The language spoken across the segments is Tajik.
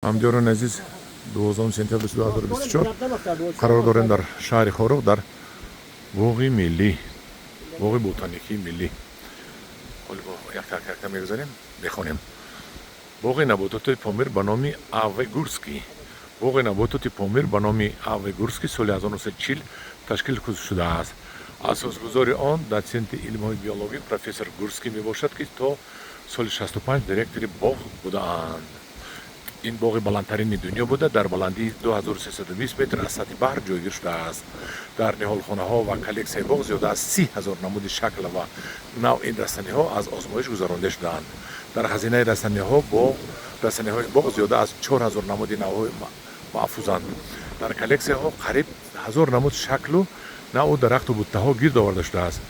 Ҳамдиёрони азиз, 12 сентябри 2024 қарор дорем дар шаҳри Хоруғ, дар боғи миллӣ, боғи ботаникии миллӣ. Ҳоли мо якта якта мегузарем, мехонем. Боғи набототи Помир ба номи А. В. Гурский. Боғи набототи Помир ба номи А. В. Гурский соли 1940 ташкил шудааст. Асосгузори он дотсенти илмҳои биологӣ профессор Гурский мебошад, ки то соли 65 директори боғ будаанд. Ин боғи баландтарини дунё буда, дар баландии 2320 метр аз сатҳи баҳр ҷойгир шудааст. Дар ниҳолхонаҳо ва коллексияи боғ зиёда аз 30 000 намуди шакл ва навъи растаниҳо аз озмоиш гузаронда шудаанд. Дар хазинаи растаниҳо бо растаниҳои боғ зиёда аз 4000 намуди навъҳои маҳфузанд. Дар коллексияҳо қариб 1000 намуд шаклу навъу дарахту буттаҳо гирд оварда шудааст.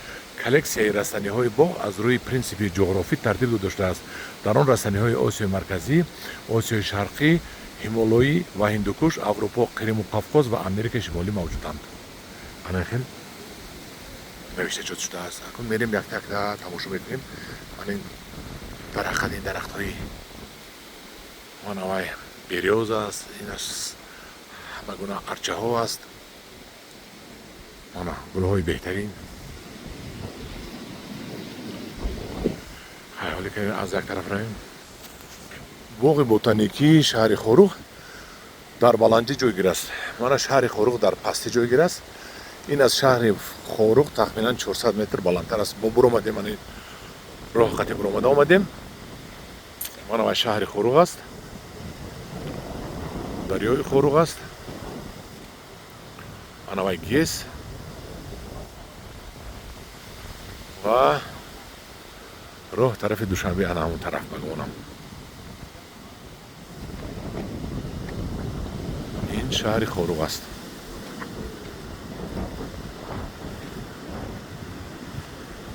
Коллексияи растаниҳои боғ аз рӯи принсипи ҷуғрофӣ тартиб дода шудааст. Дар он растаниҳои Осиёи Марказӣ, Осиёи Шарқӣ, Ҳимолоӣ ва Ҳиндукуш, Аврупо, Қриму Қавқоз ва Америкаи Шимолӣ мавҷуданд. Ана хел навиштаҷот шудааст. Акун мерем, якта якта тамошо мекунем. Ман ин дарахт, ин дарахтҳои манавай берёза аст, инаш ҳама гуна арчаҳо аст, мана гулҳои беҳтарин. Ҳоле ки аз як тараф равем, боғи ботаникии шаҳри Хоруғ дар баландӣ ҷойгир аст. Мана шаҳри Хоруғ дар пастӣ ҷойгир аст. Ин аз шаҳри Хоруғ тахминан 400 метр баландтар аст. Мо буромадем, ани роҳ қати буромада омадем. Мана вай шаҳри Хоруғ аст, дарёи Хоруғ аст, ана вай ГЭС ва роҳ тарафи Душанбе, ана ҳамон тараф ба гумонам. Ин шаҳри Хоруғ аст.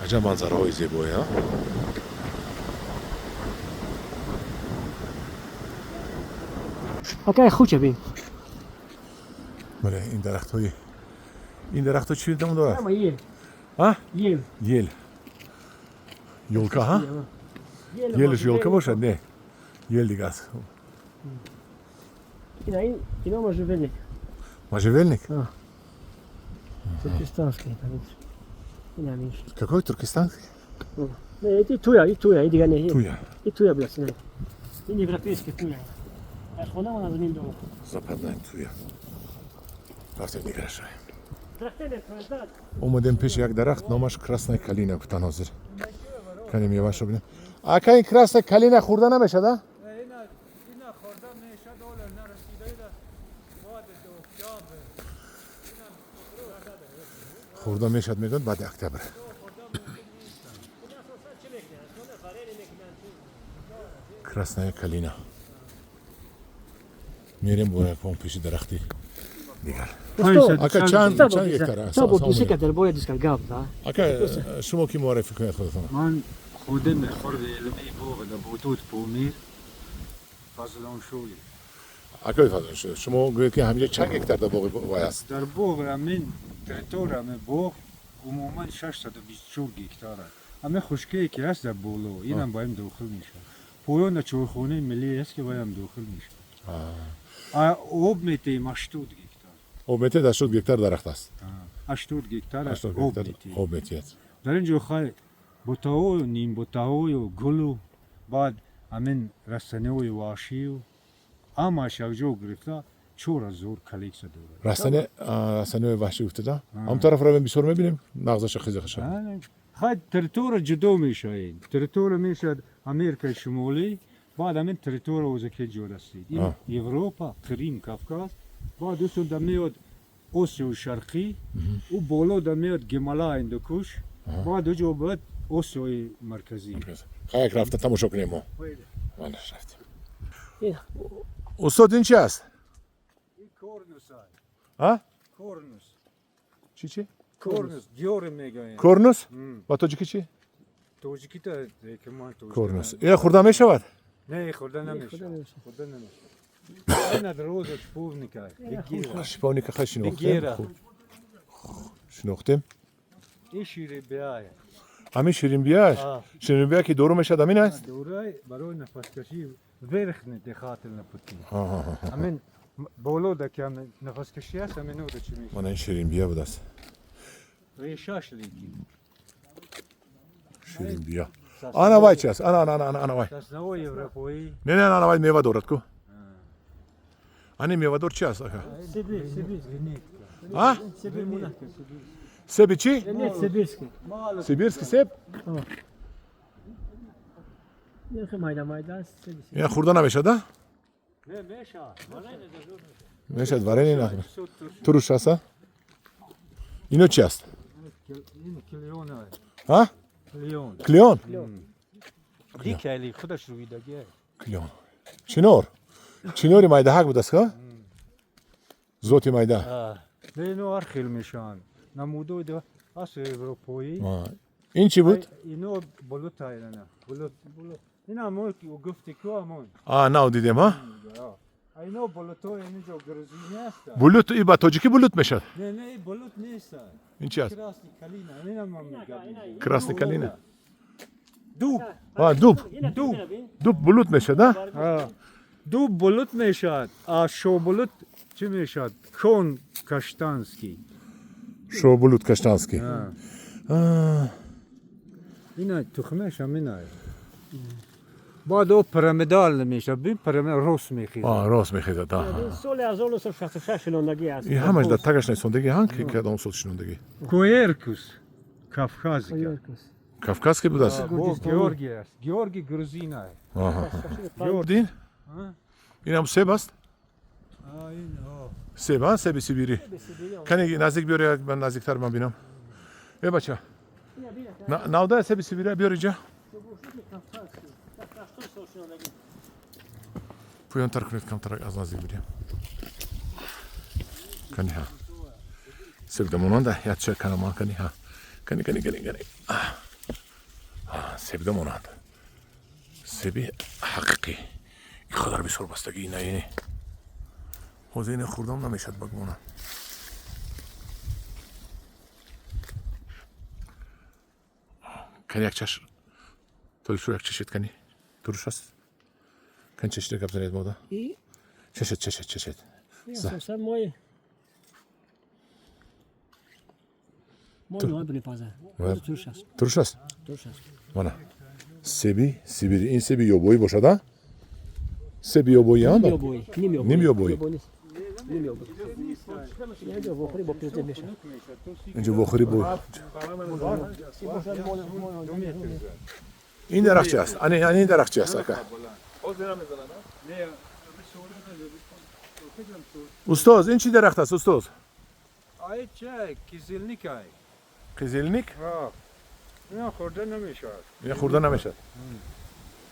Аҷаб манзараҳои зебое, а? Акай хуча бин. Бале, ин дарахтҳо чӣ ном дорад? Ама ел. А? Ел. Ел. Ёлка, ҳа? Елш ёлка бошад, не? Ел дига аст. Ина ин ино можжевельник. Можжевельник? Туркестанский. Ина ҳамин. Какой туркестанский? Не, и туя, и туя, и дига не. Туя. И туя блядь, не. Ин европейский туя. Дар хона ман аз мин дорам. Западная туя. Рафтем, дигара шавем. Омадем пеши як дарахт, номаш красная калина гуфтан. Ҳозир кани меваашро бинем. Ака, ин красная калина хӯрда намешад, а? Ина хӯрда мешад, ола нарасидаира баъд октябр. Хӯрда мешад, мегӯянд, баъди октябр. Красная калина. Мерем бо якон пеши дарахти дигар. Ака, чанд гектар аст? Та бо дусека дар бояд дискар гап, да. Ака, шумо ки муаррифӣ кунед худатон. Ман ходими хурди илмии боғи наботот Помир Фазлоншоев. Акои Фазлоншоев, шумо гӯед, ки ҳаминҷа чанд гектар дар боғи вай аст? Дар боғи ҳамин территория, ҳамин боғ умуман 624 гектар аст. Ҳамин хушкие ки ҳаст дар боло, инам ба ин дохил мешавад. Поёна чойхонаи миллӣ аст, ки ваям дохил мешавад. Об метиҳем 80 гектар. Об метиҳед, 80 гектар дарахт аст. 80 гектар 80 об гектар метиҳем. Об метиҳед. Дар ин ҷо хай бутаҳою нимбутаҳою гулу баъд ҳамин растаниҳои ваҳшию ҳамааш якҷо гирифта 4000 коллексия дорад. Растаниҳои ваҳшӣ гуфтеда, ҳам тараф равем, бисёр мебинем нағзаша, хизахаша. Хай, территория ҷудо мешавад. Территория мешавад Америкаи Шимолӣ, баъд ҳамин территория оза ки ҷо расид. Ин Европа, Қрим, Кавказ, баъд усунда меояд Осиёи Шарқӣ, ӯ боло да меояд Гималай, Ҳиндукуш, баъд уҷо бояд Осиёи Марказӣ. Хай, як рафта тамошо кунем мо. Мана рафтем. Устод, ин чи аст? Ин корнус. А? Корнус. Чи чи? Корнус, диёре мегӯянд. Корнус? Ба тоҷикӣ чи? Тоҷикита ки ман тоҷик. Корнус. Э, хӯрда мешавад? Не, хӯрда намешавад. Хӯрда намешавад. Ина роза шиповника. Шиповника хай шинохтем. Бигера. Хуб. Шинохтем. Ин ширибиая. Ҳамин ширинбияш? А. Ширинбия ки дору мешавад, ҳамин аст? Дорай барои нафаскашӣ. Верхний дыхательный пути. Ҳамин боло да ки ҳамин нафаскашӣ аст, ҳамин ода чӣ мешавад. Мана ин ширинбия будааст. Решаш лекин. Ширинбия. Ана вай чи аст? Ана, ана, ана, ана вай. Сосновой европоӣ. Не, не, ана вай мева дорад ку. Ани мевадор чи аст, ака? Сибир, Сибир. А? Сибир муна. Себи чи? Нет, сибирский. Сибирский себ? Нерхи майда майда аст. Сибир. Ина хӯрда намешад, а? Не, мешавад. Мешад, варенье на. Туруш аст, а? Ино чи аст? Ин клён. А? Клён. Клён? Дикали худаш рӯидагӣ. Клён. Чинор. Чинори майдаҳак будааст, ха? Зоти майда. Не, ино ҳар хел мешаванд. Намудои аст европоӣ. Ин чӣ буд? Ино болута ина. Болут. Ин ҳамон ки гуфти ку ҳамон. А, нав дидем, ҳа? Ино болуто инҷо грузини аст. Булут, и ба тоҷикӣ булут мешавад? Не, не, болут нест. Ин чи аст? Красный калина. Ина ман мегӯям. Красный калина. Дуб. А, дуб. Дуб. Дуб булут мешавад, а? Дуб болут мешавад, а шобулут чӣ мешавад? Кон каштанский. Шобулут каштанский. Ина тухмаш ҳамина. Баъд о пирамидал мешавад. Бин пирамидал рост мехезад. А, рост мехезад, аҳа. Соли 1966 шинондагӣ аст. Ин ҳамаш дар тагаш нависондагӣ, ҳан, ки кадом сол шинондагӣ. Quercus caucasica. Кавказский будааст? Бо Георгий аст. Георгий грузина. Дин? Инам себ аст? Себ, а? Себи сибирӣ. Кани наздик биёр, ман наздиктар ман бинам. Э, бача. Навда себи сибирӣ биёр инҷа. Поёнтар кунед камтар аз наздик бинем. Кани ҳа. Себ монанда, яча канаман кани ҳа. Кани кани кани кани. Себда монанд. Себи ҳақиқӣ. Ин қадар бисёр бастагӣ ина ине. Ҳозир ина хӯрдам намешад ба гумонам. Кани як чаш. Толишу як чашед кани. Туруш аст? Кани чашида гап занед мода. Чашед, чашед, чашед. Асосан мои ноябр мепазад. Туруш аст. Туруш аст? Туруш аст. Мана. Себи Сибири. Ин себи ёбоӣ бошад, а? Себи ёбоӣ, а? Ним Ним ёбоӣ. Ним ёбоӣ. Инҷо вохӯрӣ бо президент мешавад. Инҷо вохӯрӣ бо ин дарахт чи аст? Ани ани ин дарахт чи аст, ака? Устоз, ин чӣ дарахт аст, устоз? Ай чай, кизилник ай. Қизилник? Ҳа. Ина хӯрда намешавад. Ина хӯрда намешавад.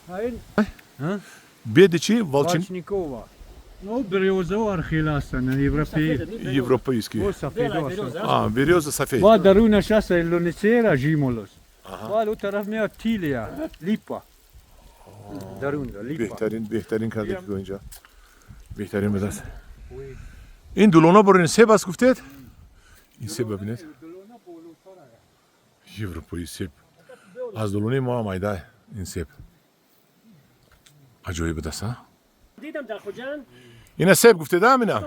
Ин Беди чи? Волчин? Волчникова. Ну, берёза ҳар хел ҳастанд, европеи. Европейский. О, сафедо ҳастанд. А, берёза сафед. Баъд дарунаш аст lonicera жимолус. Баъд о тараф меояд tilia, липа. Дарунда липа. Беҳтарин, беҳтарин карда ки инҷа. Беҳтарин будааст. Ин дулона борин себ аст гуфтед? Ин себ бибинед. Европои себ. Аз дулони мо ҳам айда ин себ. Аҷоиб будааст, а? Дидам дар Хуҷанд. Ина себ гуфтед, а, амина?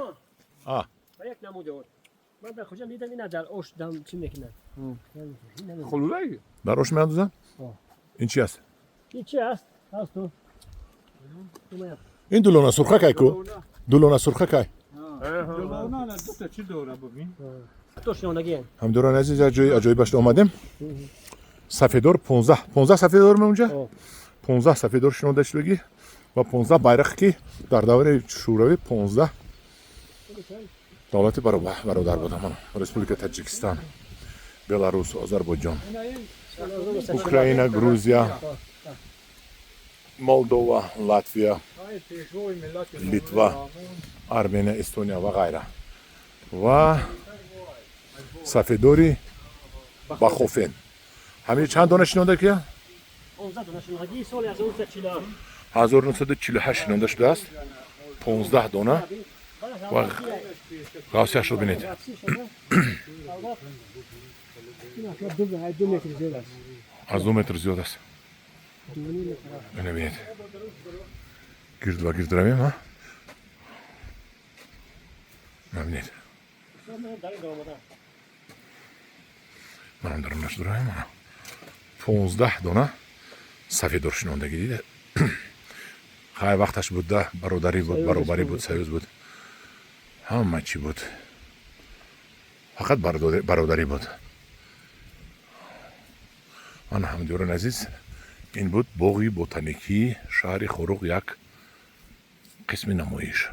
А. Ба як намуди он. Ман дар Хуҷанд дидам ина дар ош дам чӣ мекунанд. Хулулай? Дар ош меандозанд? Ин чи аст? Ин чи аст? Аст ту. Ин дулона сурхакай ку? Дулона сурхакай. Дулона на дута чӣ дора бибин? То шинондагӣ. Ҳамдорони азиз, як ҷои аҷоибаш омадем. Сафедор 15, 15 сафедор меонҷа? 15 сафедор шинонда шудагӣ ва 15 байрақ ки дар давраи Шӯравӣ 15 давлати бародар буданд. Республика Таҷикистон, Беларус, Озарбойҷон, Украина, Грузия, Молдова, Латвия, Литва, Армения, Эстония ва ғайра. Ва сафедори Бахофен. Ҳамин чанд дона шинонда ки? 15 дона шинондагӣ соли 1948. 1948 шинонда шудааст. 15 дона ва ғавсияшро бинед. Аз 2 метр зиёд аст. Ина бинед. Гирд ва гирд равем, а? Мабинед. Дар ин омада. Манам дарунаш дураем. Ана 15 дона сафедор шинондагӣ, дида. Хай, вақташ буд да, бародарӣ буд, Союз баробарӣ буд, буд. Союз буд, ҳама чӣ буд, фақат бародарӣ буд. Ана, ҳамдиёрони азиз, ин буд боғи ботаникии шаҳри Хоруғ, як қисми намоиш.